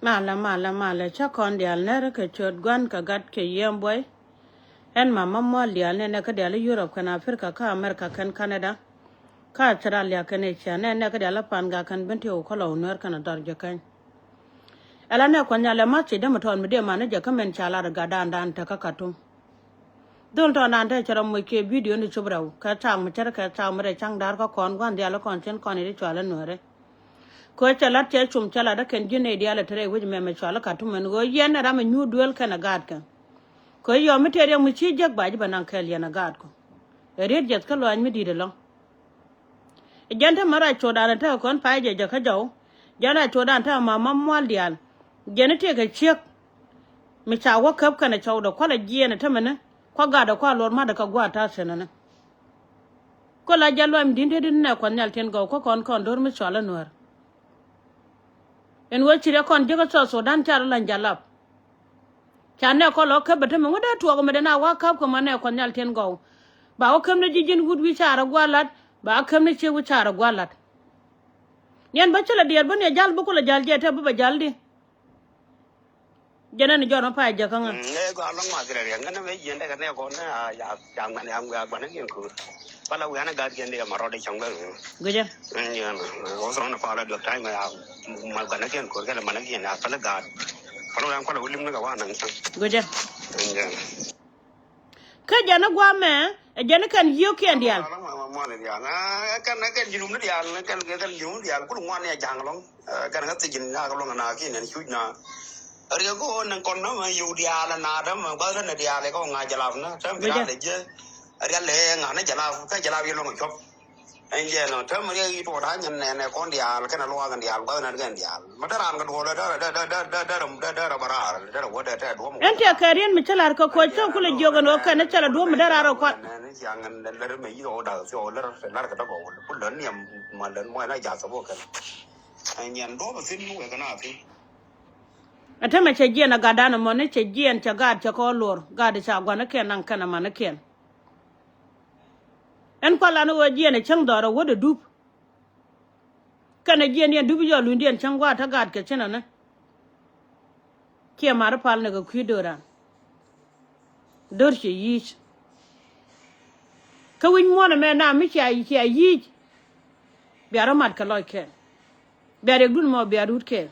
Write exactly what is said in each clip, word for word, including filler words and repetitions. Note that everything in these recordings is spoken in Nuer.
Malɛ, malɛ, malɛ, cä kɔn diaal nɛr kɛ ciöt Gua̱n kɛ Gat kɛ Yiëë Buɔy. Ɛn mama mual diaal ni nɛ kä diaal i̱ Europe kɛn Africa kä America kɛn Canada kä Australia kɛn Asia, nɛ nɛ kä diaal i̱ Pan Gak kɛn Bentiu kä Lɔw Nuɛr kɛn Adɔr Jɛ Kɛny. Ɛla nɛ Kuɔth Nhial ɛ ma̱th ci dämɛ tɔɔn mi dee man ni jɛ kä min ca lar gatdan dan te kä Khartoum. Dhol tɔɔndan te cɛ rɔ moc kiɛ bidio ni cop rɛw kɛ thaak mi cär kɛ thaak mi rɛy ca̱ŋ da̱r kä kɔn Gua̱n diaal kɔn cin kɔn i̱ di cual i̱ Nuɛɛri. Kɛ ɣöö cɛ la̱t cɛ cum cɛ la̱t ɛ kɛn ji̱n nɛy diaal ɛ te rɛy wec mɛmɛ cual i̱ Khartoum ɛn ɣöö yɛn ɛ ram ɛ nyuur duel kɛn ɛ gaatkɛ. Kɛ ɣöö yɔm mi tëë riɛk mi ci jiäk ba ji̱ bɛ naŋ kɛɛl yɛn ɛ gaatkɔ. Ɛ riet jiɛth kä luaac mi di̱i̱t ɛlɔ̱ŋ. Jɛn te mɛ rac cuɔ̱ɔ̱ŋdan te kɔn pay jɛ jɛ kä jɔw. Jɛn rac cuɔ̱ɔ̱ŋdan te mama mual diaal. Jɛn i̱ tëëkɛ ciek. Mi ca wä käp kɛnɛ cɔwdɛ kualɛ jiɛɛnɛ te mɛnɛ. Kua gatdɛ kua luɔr ma̱tdɛ kɛ gua̱a̱th ta̱a̱ thi̱n ɛnɛ. Kua la jɛ lua̱ny di̱n te di̱n nɛ Kuɔth Nhial tin gɔw kä kɔn kɔn do̱r mi cual i̱ Nuäär. Ɛn ɣöö ci riɛk kɔn jiäk kä South Sudan ca rɔ la̱ny jalap. Ca nɛ kɔn lɔ käp bɛ te mɛ ŋut dee tuɔɔk mɛ dee na wa käp kɛ ma nɛ Kuɔth Nhial tin gɔw. Ba wä käp ni ji̱ ji̱n wut wi̱i̱ ca rɔ gua̱a̱th la̱t, ba wä käp ni ciek wi̱i̱ ca rɔ gua̱a̱th la̱t. Niɛn bä ci lɛ diɛɛr bä ni jal bä kulɛ jal jɛ te bä bɛ jal di. Jɛn ɛn jɔn mɛ pay jɛ kä ŋä. Ŋɛ gɔaa lɔŋ ma kɛ rɛ riɛk ŋä ni mɛ jiɛn dɛ kɛ nɛ kɔn ni a ya ya ŋuan ya ŋuan ni kiɛn ko̱r. Pala wian a gat kiɛn dɛ ma rɔɔdɛ cɔŋ bɛ. Guicɛ. Ɛn yɛn wä sɔn pa la duɔk ta̱ny mɛ ya ma gat ni kiɛn ko̱r kɛn ma ni kiɛn ya pala gat. Pala wian kɔn a wilim ni kɛ wa naŋ cɔŋ. Guicɛ. Ɛn yɛn. Kä jɛn i̱ gua̱a̱mɛ ɛ jɛn i̱ kɛn yio̱o̱kiɛn diaal. Kɛn kɛn ji̱ rum ni diaal kɛn kɛn ji̱ rum ni diaal kul ŋuan ni a ja̱a̱ŋ lɔŋ. Kɛn kä thiec ji̱n nyaak lɔŋ na kiɛn ɛn cuc na. Riɛk ɣöö ni kɔn na ma yio̱w diaal na däm gua̱th rɛn ni diaal kɛ ɣöö ŋa̱c jalap na tɛm bi diaal ɛ ji̱. Rial ɛ ŋa̱c ni jalap kä jalap yɛ lɔŋ cuɔp. Ɛn jɛ nɔ täämɛ riɛk i̱ tuɔɔk ta̱a̱ nyɛn nɛɛnɛ kɔn diaal kɛnɛ luaak in diaal gua̱th in kɛn diaal. Ma dee raan kɛ duɔl dee dee dee dee dee dee dee dee rɛ bä raar dee rɛ wä dee tɛɛ duɔ̱m. Ɛn tiɛ kɛ riɛn mi cä la̱r kɛ kuɔc thok kulɛ jiök ɛn ɣöö kɛn cä la duɔ̱m mi dee raar ɛ kuat. Nɛn ciaŋ ɛn lät mɛ yi̱th ɣɔw da̱k thiɔɔk lät lar kɛ däk ɣɔw kul lät niɛm ma lät muɔc na jath kɛ bok kɛn. Ɛn nyɛn duɔ̱m thi̱n wek kɛn a thi̱n. Ɛ tämɛ cɛ jiɛn ɛ gatdan ɛmɔ ni cɛ jiɛn cɛ gaat cɛ kɔɔr luɔr gaat ca gua̱nikiɛn naŋ kɛn ɛ manikiɛn. Ɛn kualan ɣöö jiɛn ɛ cäŋ dhɔr ɛ wädɛ dup. Kɛnɛ jiɛn diɛn dup jɔl lunydiɛn cäŋ gua̱a̱th te gaatkɛ cinɛ ni. Ciɛ mat pal ni kɛ kui̱ do̱ran. Do̱r ciɛ yi̱i̱c. Kä wi̱c muɔ̱ɔ̱n ɛmɛ na mi cia cia yi̱i̱c. Bia rɔ mat kɛ lɔc kɛɛl. Bia riɛkdun mɔ bia rut kɛɛl.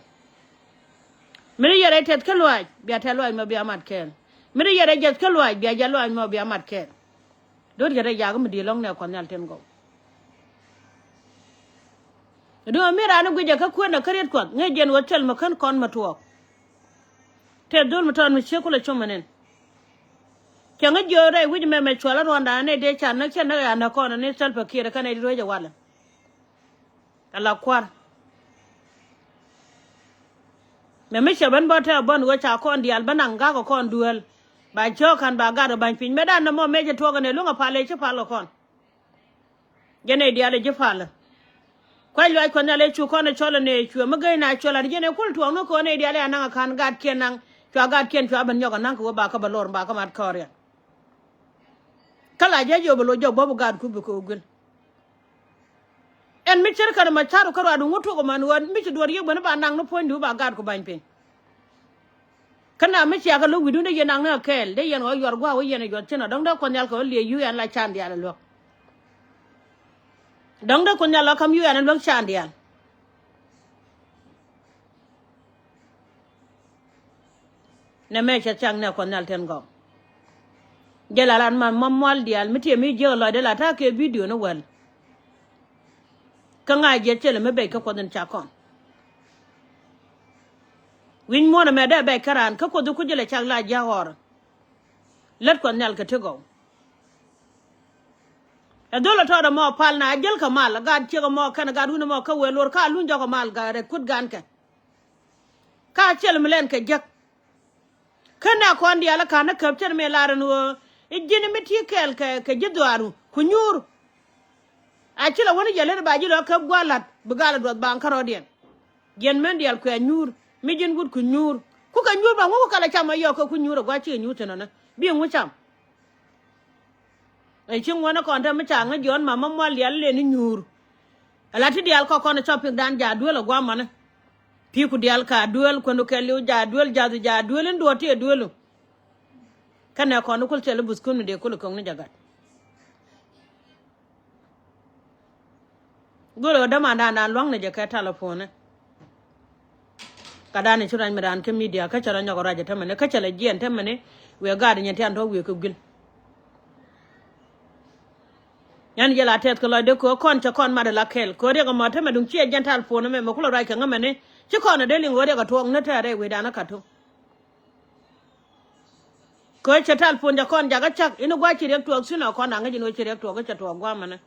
Mi ri yɛ rɛy tɛth kä luaac bia tɛth luaac mɔ bia mat kɛɛl. Mi ri yɛ rɛy jiɛth kä luaac bia jiɛth luaac mɔ bia mat kɛɛl. Do̱r jɛ rɛy jakä mi di̱i̱t lɔ̱ŋ nɛ Kuɔth Nhial tin gɔw. Duŋ mi raan i̱ guic jɛ kä kuënɛ kä riet Kuɔth ŋäc jɛn ɣöö thil mi kän kɔn mi tuɔɔk. Tëë dhul mi tɔɔt mi ciek kulɛ com ɛnɛn. Cɛ ŋäc jiöör rɛy wi̱c mɛmɛ cual a ruɔ̱nda ni dee ca näk cɛ näk ya näk kɔn ni Salva Kiir kä nɛy ti ruec ɛ walɛ. Ala kua̱r. Mɛ mi cɛ ben bä tɛ bän ɣöö ca kɔn diaal bä naŋ ga̱kɛ kɔn duel. Ba cio̱o̱k ka̱n ba gat ɣä ba̱ny piny mɛ dan nɔmɔ mëë jɛ tuɔɔk ɛn ɛ luäŋ ɛ pal ëë ci pal kɛ kɔn. Jɛn ɛ diaal ɛ ji̱ palä. Kuac luaac Kuɔth Nhial ëë cu kɔn ɛ cɔl ɛn ëë cuɛ mi gäy na cuɛ lat jɛn ɛ kul tuɔɔk ni kɔn ëë diaal ɛ anaŋ ɛ ka̱n gatkiɛn naŋ cua gatkiɛn cua ben nyɔk ɛ naŋ kɛ wä ba kä bä lor ba kä mat kɔɔriɛn. Kä la jiac yop ɛ loc jɔk buɔ̱p ɛ gaatku bi kɛ wä guil. Ɛn mi cir kɛn ma ca̱r kä ruaadu ŋut tuɔk man ɣöö mi ci duɔ̱ɔ̱r yiëk ben ba naŋ ni puɔ̱nydu ba gaatku ba̱ny piny. Kä na mi ciakä lo̱k wi̱cdun dee yɛn naŋ ni ɛ kɛɛl dee yɛn ɣɔ̱ yuɔr gua̱a̱k wä yɛn ɛ yuɔth cin ɔ dɔ̱ŋ dee Kuɔth Nhial kɛ ɣöö liɛc yuu yɛn la can diaal ɛ luäk. Dɔ̱ŋ dee Kuɔth Nhial ɣä ka̱m yuu yɛn ɛ luäk can diaal. Nɛ mɛ cɛ thiaŋ nɛ Kuɔth Nhial tin gɔw. Jɛ la lat man mɔ mual diaal mi tiɛ mi jiäk lɔcdɛ la ta̱a̱ kɛ bidio ni wäl. Kä ŋa̱c jiɛth cɛ lɛ mi bɛc kä Kuɔth in ca kɔn. Wi̱ny muɔ̱ɔ̱n ɛmɛ dee bɛc kä raan kä Kuoth in ku jɛ lɛ cak la jia̱k ɣɔr. Lät Kuɔth Nhial kɛ ti gɔw. Ɛ dhol ɛ tɔɔt ɛmɔ pal na a jäl kɛ mal ɛ gaat ciek ɛmɔ kɛn ɛ gaat wun ɛmɔ kä wëë luɔr ka luny jɔk ɛ mal gat rɛc kut gankɛ. Ka cɛl mi lɛn kɛ jek. Kä na kɔn diaal ɛ ka̱n ɛ käp cɛn mi lar ɛn ɣöö i̱ ji̱n mi ti kɛɛl kɛ kɛ ji̱ dhuaaru ku nyuur. A ci lɛ wä ni jɛ lät ba ji̱ lɔ käp gua̱a̱th la̱t bi gal ɛ duɔth baaŋ kärɔɔdiɛn. Jiɛn män diaal kuɛ nyuur mi ji̱n wut ku nyuur. Ku kɛ nyuur ba ŋuku kɛ lɛ cam a yɔɔk kɛ ku nyuur ɛ gua̱a̱th cikɛ nyuur thin ɔnɛ bi ŋu cam. Ɛ ci ŋuɔ̱n ɛ kɔn te mi ca ŋä jiɔn ma ma mual diaal lëë ni nyuur. Ɛ la ti diaal kɔk kɔn ɛ cɔp pikdan jaat duel ɛ gua̱a̱th mɔnɛ. Pi̱i̱ku diaal ka duel kuɛnu kɛɛliw, ja duel jathi, ja duel in duɔt ti ɛ duelu. Kɛnɛ kɔn ni kul thil i̱ buth kun mi dee kul i̱ ko̱ŋ ni jɛ gat. Go̱o̱rɛ ɣä dämandan dan lua̱ŋnɛ jɛ kɛ telephone. Gatdan i̱ ci ruac mi raan kä media kä cɛ rɔ nyɔk ruac ɛ tämɛni kä cɛ lɛ jiɛn tämɛni. Wëë gaat inyɛn tian tɔ̱ wëë kɛ guil. Yan jɛ la tɛth kɛ lɔcdɛ kɛ ɣä kɔn cɛ kɔn mat ɛ la kɛl kɛ ɣä riɛk ɛmɔ tämɛ duŋ ciɛ jɛn telephone mɛ mɛ kulɛ ruac kɛ ŋämɛni. Ci kɔn ɛ dee liŋ ɣä riɛk ɛ tuɔɔk ni tɛɛrɛ wëëdan ɛ kat tuŋ. Kɛ cɛ telephone jɛ kɔn jakä cak in gua̱c ci riɛk tuɔɔk thin ɔ kɔn da̱ŋ kä ji̱n wä ci riɛk tuɔɔk kä cɛ tuɔɔk gua̱a̱mɛnɛ.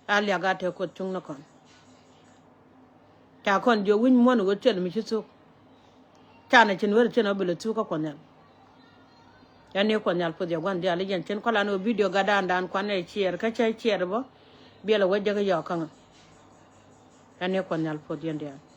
A liak a te Kuoth cuŋ ni kɔn. Ca kɔn jiök wi̱ny muɔ̱n wä thil mi ci thuk. Canɛ cin wä ri cin wä bi lɛ thuk kä Kuɔth Nhial. Yɛn ni Kuɔth Nhial puth yɛ gua̱n diaal i̱ yɛn cin kɔlan wä video gatdan dan kuan ɛ ciɛɛr kä cä ciɛɛr bä. Biɛl ɛ wä jek i̱ yɔɔk käŋä. Yɛn ni Kuɔth Nhial puth yɛn diaal.